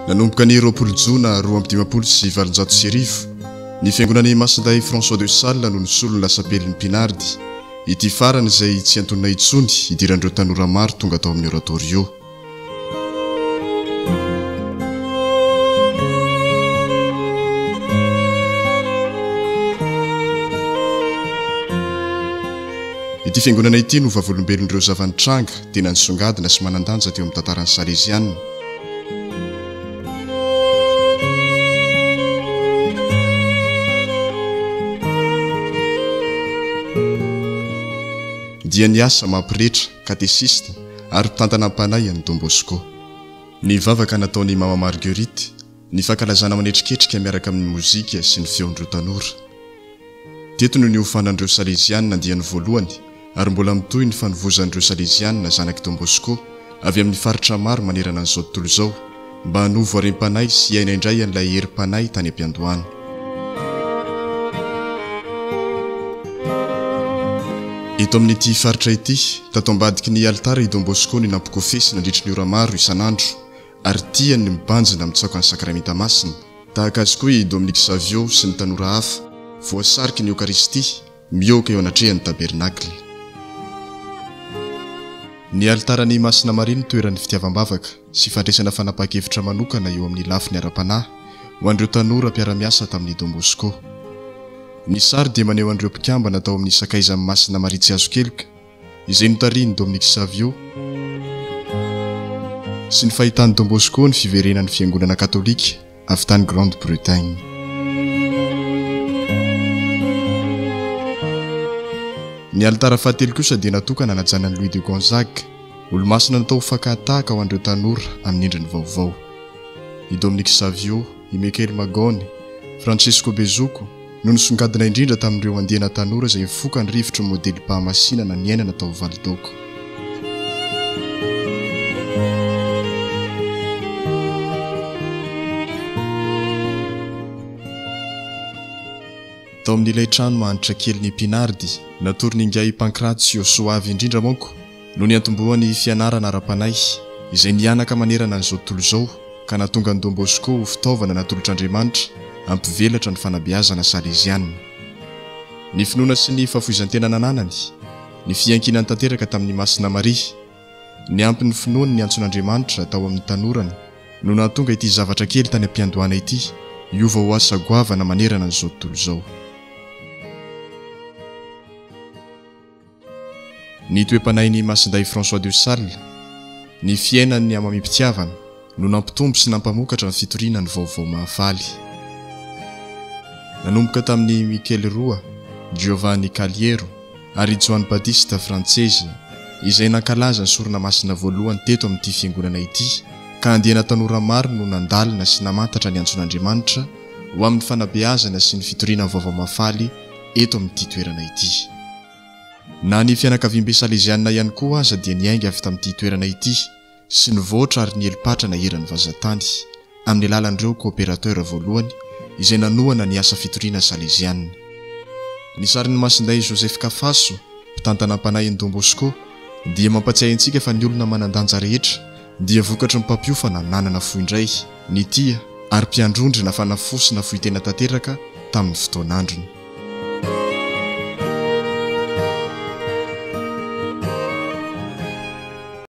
Nanomboka ny 20 jona 1852, ny fiangonan'i Masindahy François de Sales no nisolo ny lasapelin'i Pinardi, ity farany izay tsy antonona intsony hidiran'ireo tanora maro tonga tao amin'ny Oratorio. Ity fiangonana ity no vavolombelon'ireo zava-nitranga tena nisongadina sy manan-danja teo amin'ny tantaran'ny Saleziana. Dia ny asa maha pretra, katesista ary mpitantana am-panahy an'i Don Bosco. Ny vavaka nataon'i Mama Marguerite, ny fankalazana manetriketrika miaraka amin'ny mozika sy ny feon'ireo tanora. Teto no niofanan'ireo Saleziana andiany voalohany ary mbola mitohy ny fanovozan'ireo Saleziana zanak'i Don Bosco avy amin'ny faritra maro manerana an'izao tontolo izao mba hanovo harem-panahy sy hiaina indray an'ilay herim-panahy tany am-piandohana. Eto amin'ity faritra ity, tato ambadiky ny alitara i Don Bosco no nampikofesy nandritry ny ora maro isan'andro ary tiany ny mibanjina mitsaoka ny Sakramenta Masina. Tahaka azy koa i Dominique Savio sy ny tanora hafa, voasariky ny Eokaristia, mihoaka eo anatrehan'ny Tabernakla. Ny alitaran'i Masina Maria no toeran'ny fitiavam-bavaka sy fandraisana fanapahan-kevitra manokana eo amin'ny lafiny ara-panahy ho an'ireo tanora mpiara-miasa tamin'i Don Bosco. Ny sary dia maneho an'ireo mpikambana tao amin'ny Sakaizan'i Masina Maria Tsiazokeloka, izay notarihin'i Dominique Savio, sy ny fahitan'i Don Bosco ny fiverenan'ny Fiangonana Katolika avy tany Grande-Bretagne. Ny alitara fahatelo kosa dia natokana hanajana an'i Louis de Gonzague, olomasina natao ho fakàn-tahaka ho an'ireo tanora amin'ny endriny vaovao. I Dominique Savio, i Michael Magone, Francesco Bezucco, no nisongadina indrindra tamin'ireo andiana tanora izay nifoka ny rivotry ny modelim-pahamasinana niainana tao Valdocco. Tao amin'ilay trano mahantra kelin'i Pinardi, natoron'ingahy Pancrazio Soave indrindra manko no niantombohan'ny fianarana ara-panahy, izay nihanaka manerana an'izao tontolo izao ka nahatonga an'i Don Bosco ho fitaovana natolotr'Andriamanitra hampivelatra ny fanabeazana saleziana. Ny finoana sy ny fahafoizan-tena nananany, ny fiankinany tanteraka tamin'i Masina Maria, niampy ny finoany ny antson'Andriamanitra tao amin'ny tanorany no nahatonga ity zavatra kely tany am-piandohana ity hiova ho asa goavana manerana an'izao tontolo izao. Ny toe-panahin'i Masindahy François de Sales, ny fiainany amam-pitiavana no nampitombo sy nampamokatra ny fitoriana ny Vaovao Mahafaly. Nanomboka tamin'i Michele Rua, Giovanni Cagliero ary Joany Batista Francese izay nankalaza ny sorona masina voalohany teto amin'ity fiangonana ity ka andiana tanora maro no nandalina sy namantatra ny antson'Andriamanitra ho amin'ny fanabeazana sy ny fitoriana ny Vaovao Mahafaly eto amin'ity toerana ity. Na ny fianakaviambe salezianina ihany koa aza dia niainga avy tamin'ity toerana ity sy nivoatra ary nieli-patrana eran'ny vazantany, amin'ny alalan'ireo coopérateurs voalohany izay nanohana ny asa fitoriana salezianina. Ny sarin'i Masindahy Joseph Cafasso, mpitantana am-panahin'i Don Bosco, dia mampatsiahy antsika fa ny olona manan-danja rehetra dia vokatry ny mpampiofana nanana fo indray, nitia ary mpiandrondry nafana fo sy nafoy tena tanteraka tamin'ny fotoan'androny.